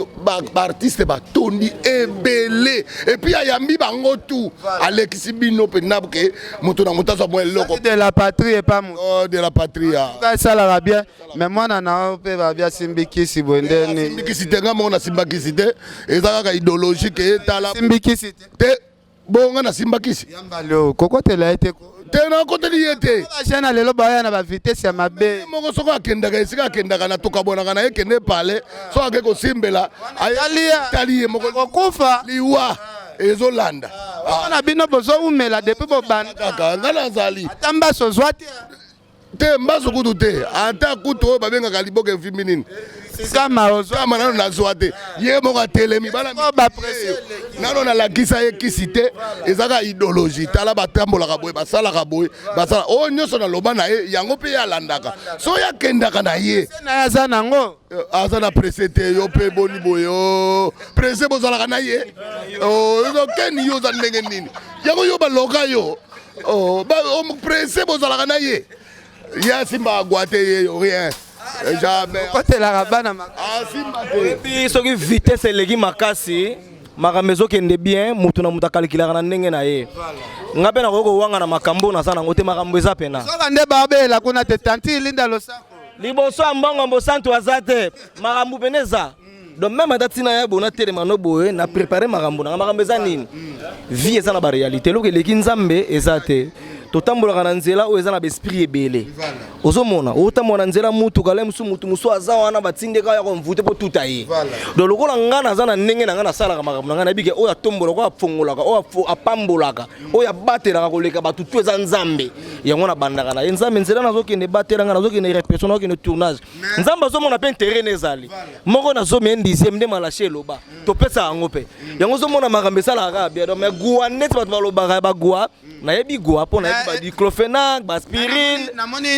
baartiste batondi ebele et puis ayambi bango tu, alekisi bino mpenza ke moto na moto azwa mwa eloko. De la patrie epa mutu. Oh, de la patrie, ah. Nga esalaka bien, mais mwana na yo mpe babi asimbi kisi boye nde ni? Simbikisi te, nga moko nasimbakisi te, eza kaka idéologie ke etala. Simbi kisi te? Te, bonga nasimbakisi. Ya mbali oyo kokotela ye te. Te, nakoteli ye te. Bajeune lelo baya na bavitesse ya mabe. Ye moko soko akendaka esika akendaka na tokabwanaka na ye, kende pale so ake kosimbela. Tali ye. Tali ye moko. Kokufa. Liwa ezolanda. Mpona bino bozowumela depuis bobanda. Kaka nga nazali. Ata mbaso ozwa te. Te, mbaso kutu te, ata kutu oyo babengaka liboka evimbi nini. Kama ozwa. Kama nano nazwa te. Ye moko atelemi bana. Oh, bapresse. Nano nalakisa ye kisi te, ezaka idéologie. Tala, batambolaka boye, basalaka boye, basala oyo nyonso naloba na ye yango mpe ye alandaka. So ye akendaka na ye. Na ye aza nango. Aza na presse te. Yo mpe boni boye o presse bozalaka na ye. Ozokeni, yo oza ndenge nini yango, yo baloka yo. Oh, presse bozalaka na ye, ye asimba agwa te, ye yo rien, jamais. Okotelaka bana. Asimba te. Oyebi, soki vitesse eleki makasi, makambo ezokende bien, moto na moto akalikilaka na ndenge na ye. Nga mpe nakoki kowanga na makambo oyo naza nango te, makambo eza pena. Soka nde babela kuna te, tanti Linda losako. Liboso ya mbongo, mosantu aza te, makambo pene eza. Donc même ata ntina ya boye, natelema no boye, na prépare makambo nanga. Makambo eza nini? Vie eza na baréalité, eloko eleki Nzambe eza te. Totambolaka na nzela oyo eza na baesprit ebele. Ozomona otambola na nzela, mutuka le mosusu, mutu mosusu aza wana, batindeka ya komvute mpo tuta ye. Donc lokola nga naza na ndenge na nga nasalaka makambo na nga, nayebi ke oyo atombolaka, oyo afongolaka, oyo apambolaka, oyo abatelaka koleka bato tu eza Nzambe. Yango nabandaka na ye Nzambe. Nzela nazokende, batela nga, nazokende répétition, nazokende tournage, Nzambe azomona mpe intérêt na ezali moko nazomi un dixième nde malashe eloba topesa yango mpe yango. Ozomona makambo esalaka kaka bien. Donc mais gwa neti bato balobaka bagwa, nayebi gwa mpo nayebi badiclofenac, baaspirine.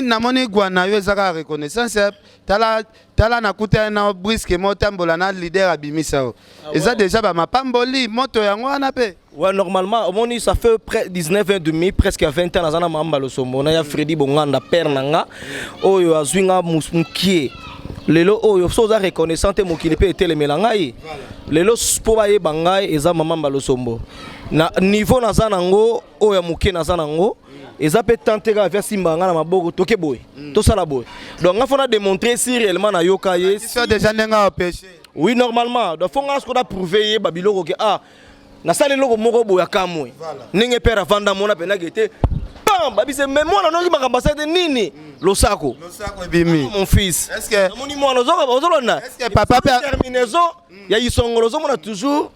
Namoni gwa na yo eza kaka reconnaissance. Tala, tala, nakutani na briske mo otambola na leader, abimisa yo, eza déjà bamapamboli moto yango wana mpe. Ouais, normalement, omoni, ça fait près 19 ans et demi, presque 20 ans, naza na Mamba Losombo, na ya Freddy Bonganda, père nanga, oyo azwi nga mukie. Lelo oyo, so oza reconnaissant te, mokili mpe etelemela ngai. Lelo mpo bayeba ngai eza mama Mbalosombo. Na niveau naza nango, oyo ya moke naza nango, eza mpe tant te kaka asimba ngai na maboko, toke boye, tosala boye. Donc nga faut na démontrer si réellement nayoka ye. So déjà ndenge aopêche. Oui, normalement. Donc faut nga sikoyo na prouver ye babiloko ke ah, nasali eloko moko boye akamwe ndenge père avanda mona mpendaki ete pam babise. Mais mwana noki makambo asali te nini, losako. Losako ebimi. Mon fils. Est-ce que namoni mwana ozolanda Est-ce que papa terminaison ya isongolo, ozomona toujours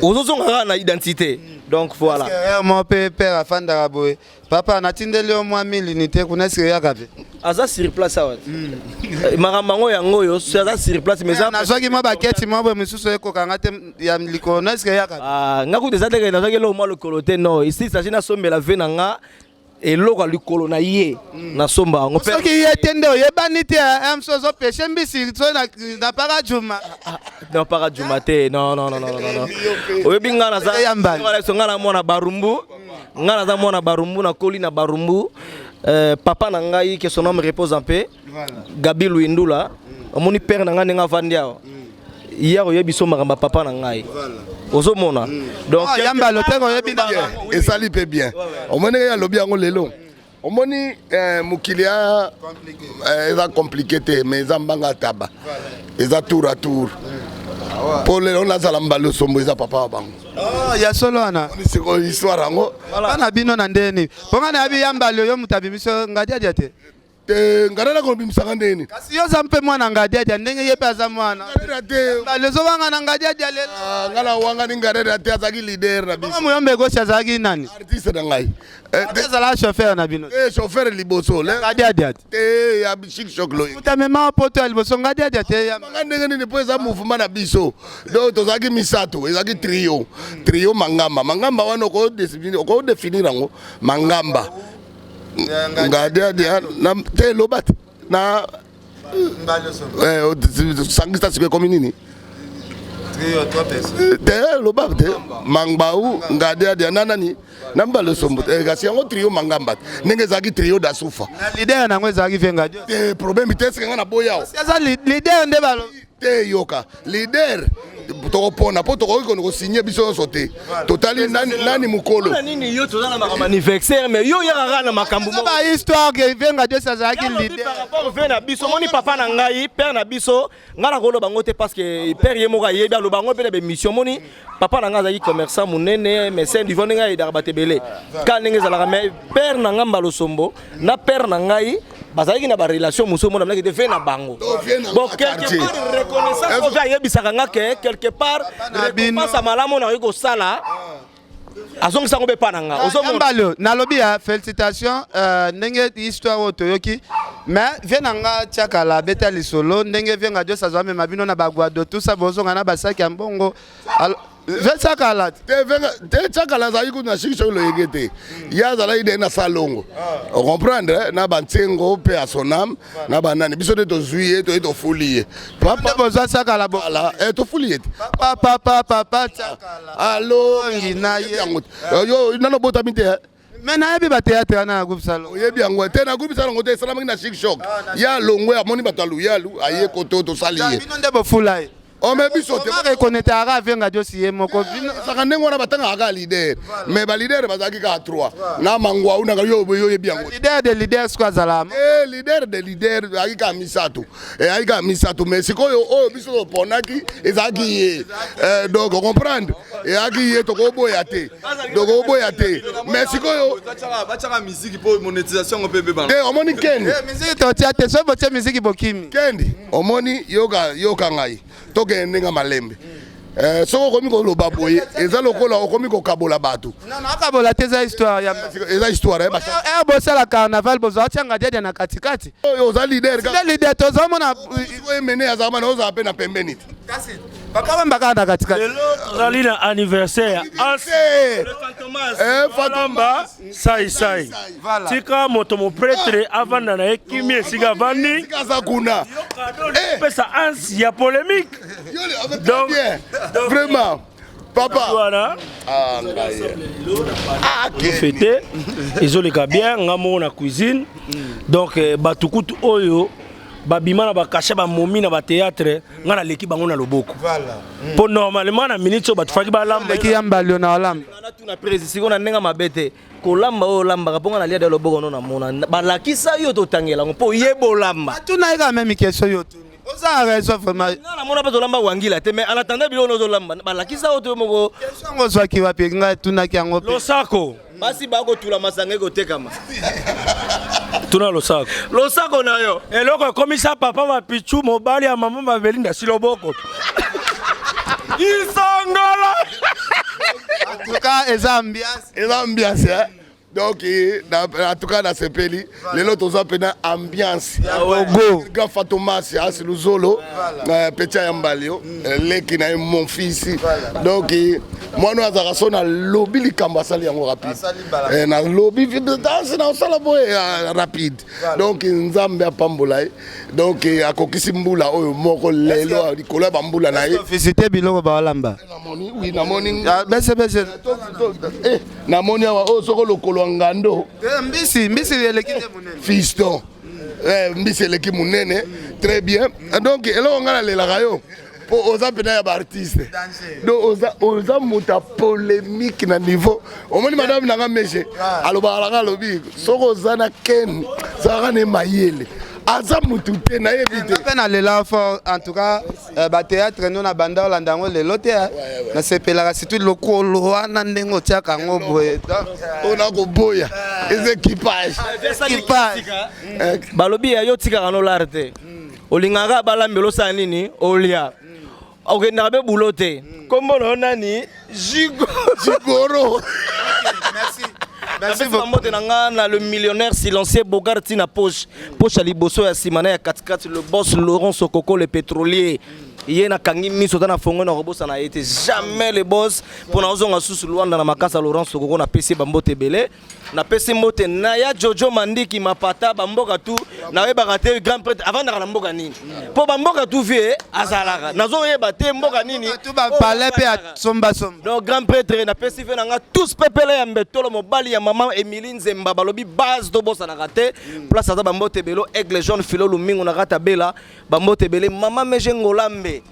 ozozonga kaka na identité. Donc voilà. Mo mpe père afandaka boye, papa natindeli yo mwa 1000 unité kuna, eske oyaka mpe? Aza sur place awa. Makambo yango yango oyo so aza sur place, mais nazwaki mwa baketi mwa boye mosusu ekokanga te ya likolo no, eske eyaka? Ah, nga kutu eza teke nazwaki eloko mwa lokolo te. Non, ici il s'agit nasombela ve na nga eloko ya likolo na ye, nasomba yango. Soki ye te nde oyebani te, mso ozopeshe mbisi so na para juma. Non, para juma te, non, non, non, non, non, non. Oyebi nga naza nga na mwana Barumbu, nga naza mwana Barumbu, nakoli na Barumbu. Papa na ngai, que son âme repose en paix, Gabi Luindula. Omoni père na ngai ndenge avandi awa hier, oyebi so makambo ya papa na ngai, ozomona donc yamba loteko oyebi. Esali mpe bien. Omoni ndenge alobi yango lelo. Omoni eh, mokili ya eh, eza compliqué te, mais eza mbanga taba, eza tour à tour. Mpo lelo nazala mbala osombo eza papa wa bango. Oh, ya solo wana. Sikoyo histoire yango bana bino na ndeni mpo nga nayebi ya mbala oyo moto abimisi ngadiadia te. Te, ngada na kobimisaka ndeni. Kasi yo oza mpe mwana ngadiadia ndenge ye mpe aza mwana. Te. Mbala ozowanga na ngadiadia lelo. Ah, nga na wangani ngadiadia te, azalaki leader na biso. Bongo Muyombe Gauche azalaki nani? Artiste na ngai. Ate azalaka chauffeur na bino. Eh, chauffeur liboso. Ngadiadia te. Te, ya chic choc loye. Moto amema poto ya liboso ngadiadia te. Nga ndenge nini mpo eza mouvement na biso. Donc tozalaki misato, ezalaki trio. Trio Mangamba. Mangamba wana oko définir yango Mangamba. Ngadiadia na te loba te. Na sangisa sikoyo ekomi nini? Te loba te Mangbau Ngadiadia na nani na mbala sombo kasi yango trio Mangamba te ndenge ezalaki trio Dasufa. Na leader nango ezalaki ve Ngadio. Te problème te sika nga na boya. Aza leader nde balobi. Te yoka leader tokopona mpo tokoki kono kosigne biso nyonso te, totali nani mokolo. Mpona nini yo toza na makambo anniversaire mais yo oyaka kaka na makambo moko? Ba histoire que Venga Dieu azalaki leader. Par rapport ve na biso, omoni papa na ngai, père na biso, ngai nakoloba yango te parce que père ye moko ayebi, aloba yango mpe na bémission. Omoni papa na ngai azalaki commerçant monene, mais saint divin ndenge ayedaka bato ebele kaka ndenge ezalaka. Mais père na ngai Mbalosombo na père na ngai bazalaki na barelation mosusu, omona mnaki te ve na bango. Bon, quelque part reconnaissance oyo ayebisaka nga ke quelque part récompense ya malamu nakoki kosala, azongisa yango mpe epa na nga. Ozomona Mbalo nalobi ya félicitation ndenge histoire oyo toyoki, mais vie na nga tiakala abeta lisolo ndenge vie nga Dios azwa mema bino na bagwado tout ça, bozonga na basaki ya mbongo. Vie tiakala te, venga te, tiakala azalaki kutu na shiki soki loyenge te, ye azalaki nde na salongo, ocomprendre, na bantsengo mpe ya sonam na banani. Biso nde tozwi ye, toye tofuli ye. Papa bozwa tiakala bo tofuli ye te. Papa papa papa tiakala alo ngi na ye yango yo nano botami te. Mais nayebi ba théâtre wana na groupe salon. Oyebi yango te na groupe salon te, esalamaki na chic choc. Ya longwe, amoni bato ya luyalu, aye koto tosali ye. Bino nde bofula ye. Ome biso te. Oma reconnaître aka Venga Dieu si ye moko. Ezalaka ndenge wana, batangaka kaka leader, mais baleader bazalaki kaka 3 na mangwa unaka yo oyebi yango. Leader de leader siko azala. Eh, leader de leader ezalaki kaka misato, ezalaki kaka misato, mais sikoyo oyo biso toponaki ezalaki ye. Donc comprendre, ezalaki ye, tokoboya te, tokoboya te, mais sikoyo batiaka musique mpo monétisation yango mpe ebebana. Te, omoni kendi Musique totia te, soki botie musique bokimi. Kendi, omoni, yoka yoka ngai, tokende ndenge malembe. Soki okomi koloba boye, eza lokola okomi kokabola bato. Non, nakabola te, eza histoire ya Eza histoire. Ere bosala carnaval, bozwa tia Ngadiadia na katikati. Oyo oza leader. Nde leader tozomona. Oyo mene azala mana, ozala mpe na pembeni te. Kasi papa wemba kaka na katikati. Lelo tozali na anniversaire ya Alamba Saisai. Tika moto mopretre avanda na ye kimia esika avandi. Aza kuna. Pesa anse ya polémique. Donc vraiment papa wana fete ezoleka bien, nga moko na cuisine. Donc bato kutu oyo babima na bakashe, bamomi na bathéâtre, nga naleki bango na loboko, mpo normalement na minute oyo bato faki balamba. Leki ya Mbalio na olamba. Natuna prési sikoyo na ndenge mabe te, kolamba oyo olambaka, mpo nga nalia de loboko no namona balakisa yo, totangela yango mpo yeba olamba. Atuna ye kaka même question yo otuni, oza na raison vraiment. Nga namona mpe tolamba wangila te, mais en attendant biloko nozolamba, balakisa oyo to moko. Question yango ozwaki wapi? Ngai atunaki yango mpe. Losako. Basi bakotula masanga ekotekama. Tuna losako. Losako na yo. Eloko ekomisa papa mapichu mobali ya mama Mabelinda si loboko isangala. En tout cas eza ambiance. Eza ambiance, hein? Donc en tout cas nasepeli lelo, toza mpena ambiance. Gogo. Grand Fatomas asi Luzolo, petit ya Mbalio, leki na ye, mon fils. Donc mwana oyo azalaka so nalobi likambo, asali yango rapide. Nalobi danse na osala boye, rapide. Donc Nzambe apambola ye. Donc akokisi mbula oyo moko lelo likolo ya bambula na ye. Visite biloko baolamba. Namoni, oui, namoni. Bese bese. Namoni awa oyo soko lokolo ya ngando. Mbisi, mbisi eleki nde monene. Fiston, mbisi eleki monene, très bien. Donc eloko ngai nalelaka yo. Po oza mpena ya baartiste, donc oza, oza moto ya polémique na niveau. Omoni madame nanga Meje alobaka nanga, alobi soki oza na Ken, zalaka ne mayele, aza motu te, nayebi te. Mpe nalela fort en tout cas. Bathéâtre no na banda olanda yango lelo te, nasepelaka surtout lokolo wana ndenge otiaka yango boye. Mpona koboya eza équipage. Équipage. Balobi ya yo tikaka nolare te, olingaka balambela, osala nini, olia, okendaka mpe bulo te. Kombo na yo nani? Jigo. Jigoro. Merci. Merci beaucoup. Mbote na nga na le millionnaire silencieux Bogart na poche poche ya liboso, ya nsima na ya katikati, le boss Laurent Sokoko, le pétrolier. Ye nakangi miso ata na fongo na kobosana ye te jamais, le boss, mpo na ozonga susu Lwanda na makasi ya Laurent Sokoko. Napesi ye bambote ebele, napesi mbote na ya Jojo Mandiki Mapata. Bamboka tu nayebaka te grand prêtre avandaka na mboka nini, mpo bamboka tu vie azalaka, nazoyeba te mboka nini. Tu bapalais mpe ya sombasomba. Donc grand prêtre, napesi ve na nga tous pepele ya mbetolo, mobali ya mama Emilie Nzemba. Balobi base tobosanaka te place aza. Bambote ebele, Aigle Jaune Filo Lumingu na kati abela bambote ebele. Mama Meje Ngolambe,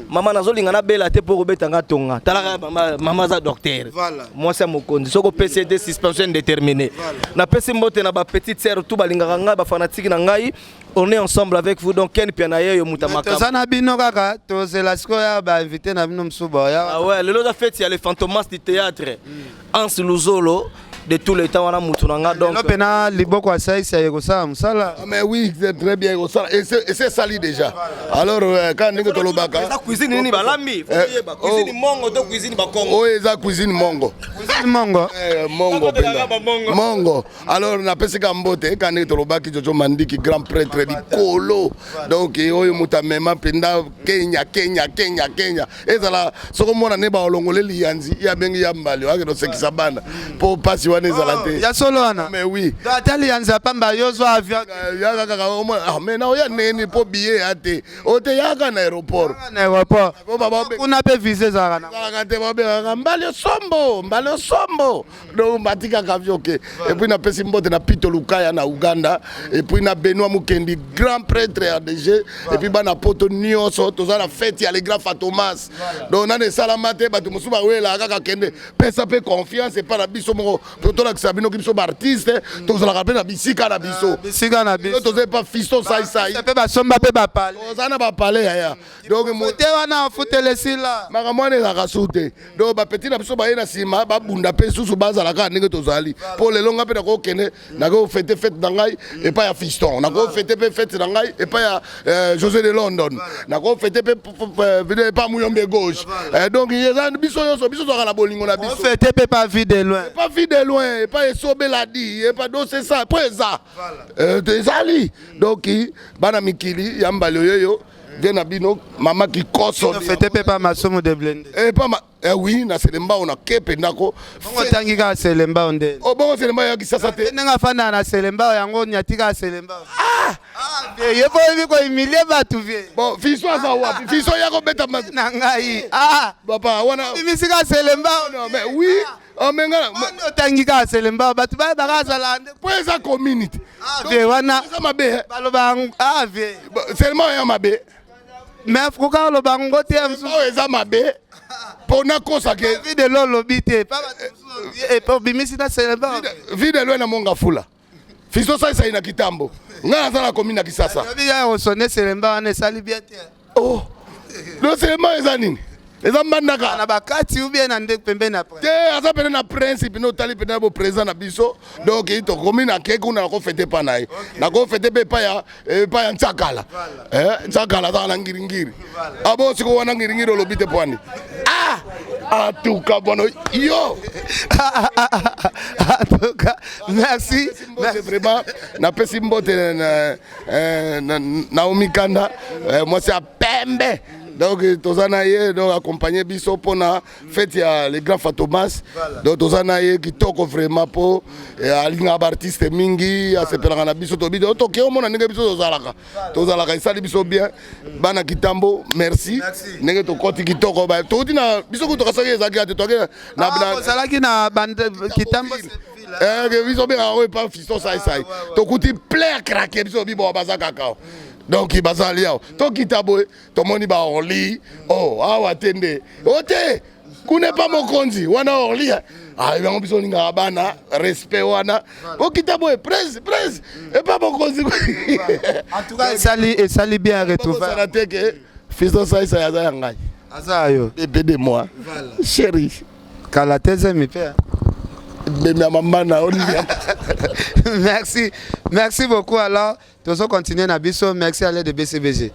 mama nazolinga nabela te mpo kobeta nga tonga. Talaka mama, mama aza docteur. Mwasi ya mokonzi, soki opesi ye te, suspension indéterminée. Napesi mbote na bapetite sœur tout balingaka ngai, bafanatike na ngai. On est ensemble avec vous. Donc Ken Pia na ye yo muta makambo. Toza na bino kaka, tozela sikoyo ya bainvité na bino mosusu boya. Ah ouais, lelo eza fête ya le Fantomas du théâtre, Hans Luzolo de tous les temps wana, mutu na nga donc. Lelo mpena liboko asalisa ye kosala mosala. Ah, mais oui, c'est très bien kosala et c'est sali déjà. Alors quand ndenge tolobaka eza cuisine nini balambi? Faut toyeba cuisine mongo to cuisine bakongo. Oyo eza cuisine mongo. Cuisine mongo. Mongo mpenza, Mongo. Mongo. Alors napesika mbote ka ndenge tolobaki, Jojo Mandiki, grand prêtre likolo. Donc oyo moto amema mpenza Kenya, Kenya, Kenya, Kenya ezala soki omona nde baolongole liyanzi ye abengi ya mbali akende osekisa bana mpo mpasi wana ezala te. Ya solo wana. Mais oui. Donc ata liyanzi ya pamba, yo zwa avion. Yaka kaka omona, ah, mais na oya neni mpo billet ya te, o te yaka na aéroport. Na aéroport. Po kuna mpe visa ezalaka na ezalaka te, babengaka mbali osombo, mbali osombo. Donc batikaka avion ke. Et puis napesi mbote na Pito Lukaya na Uganda, et puis na Benoît Mukendi, grand prêtre ya DG, et puis bana poto nyonso. Toza na fête ya le grand Fatomas. Donc nani esalama te, bato mosusu bawelaka kaka kende pesa mpe confiance epai na biso moko po tolakisa bino ki biso baartiste tozalaka mpe na bisika na biso. Bisika na biso. Toza epa Fiston Saisai. Mpe basomba mpe bapale. Toza na bapale yaya, donc te wana afutela esila. Makambo wana ezalaka su te. Donc bapeti na biso baye na nsima babunda mpe susu bazala kaka ndenge tozali, mpo lelo ngai mpe nakokende, nakofete fete na ngai epai ya Fiston, nakofete mpe fete na ngai epai ya José de London, nakofete mpe epai Muyombe Gauche. Donc eza biso nyonso, biso tozalaka na bolingo na biso. Ofete mpe pa Vie de Loin. Epa Vie de Loin, epai Esobeladi, epa. Donc c'est ça mpo eza ezali. Donc bana mikili ya mbali oyoyo vie na bino, mama kikoso. Fete mpe pa Masumu de Blende. Epa ma oui, na Selembao na kepe ndako. Bongo otangi kaka Selembao nde? Oh, bongo Selembao ya Kisasa te? Ndenge afandaka na Selembao yango, nyati kaka Selembao. Ah, ye po oyebi kohumilie bato vie. Bon, Fiso aza wapi? Fiso ya kobeta na ngai, ah. Papa wana bimisi kaka Selembao. Non mais oui, oh, mais nga otangi kaka Selembao, bato bayebaka azala nde. Po eza community. Ah vie wana. Eza mabe. Baloba, ah vie. Selembao ya mabe. Mais koka oloba yango te. Oyo eza mabe mpo nakosake. Vie de Loin olobi te, obimisi na Selembao. Vie de Loin na Monga Fula, Fiso Saisai na Kitambo, ngai naza na commune na Kisasa. Ya osone Selembao wana esali bien te. Oh, donc Selembao eza nini? Eza Mbandaka. Na bakati ou bien na nde pembeni na te, aza pene na principe no otali pene na boprésident na biso. Donc tokomi na ke kuna, nakofete epa na ye, nakofete mpe epai ya Ntsakala. Ntsakala azaka na Ngiringiri abo siko wana Ngiringiri olobi te pwani. Ah, en tout cas bono yo. En tout cas merci. Vraiment napesi mbote na Naomi Kanda, mwasi ya pembe. Donc toza na ye, donc accompagne biso mpona fête ya le grand Fatomas. Donc toza na ye kitoko vraiment, mpo alingaka baartiste mingi, asepelaka na biso. Tobi toke omona ndenge biso tozalaka, tozalaka esali biso bien. Bana Kitambo, merci ndenge tokoti kitoko. Touti na biso kutu tokasaki ezalaki ya te, toke. Ozalaki na Kitambo. Biso obengaka oyo epa Fiston Saisai, tokuti plein craquer. Biso bibo baza kaka. Donc bazali awa, tokita boye, tomoni baorli. Oh, awa te nde o te, kuna epa mokonzi wana orli. Ah, yango biso olingaka bana respect wana. Okita boye, prese prese epa mokonzi. En tout cas, esali bien retrouver. Te ke Fiston Saisai aza ya ngai. Aza yo. Bébé de moi, chéri. Kala te zemi mpe. Bemya mama na olia. Merci, merci beaucoup. Alors tozo continuer na biso. Merci ale de BCBG.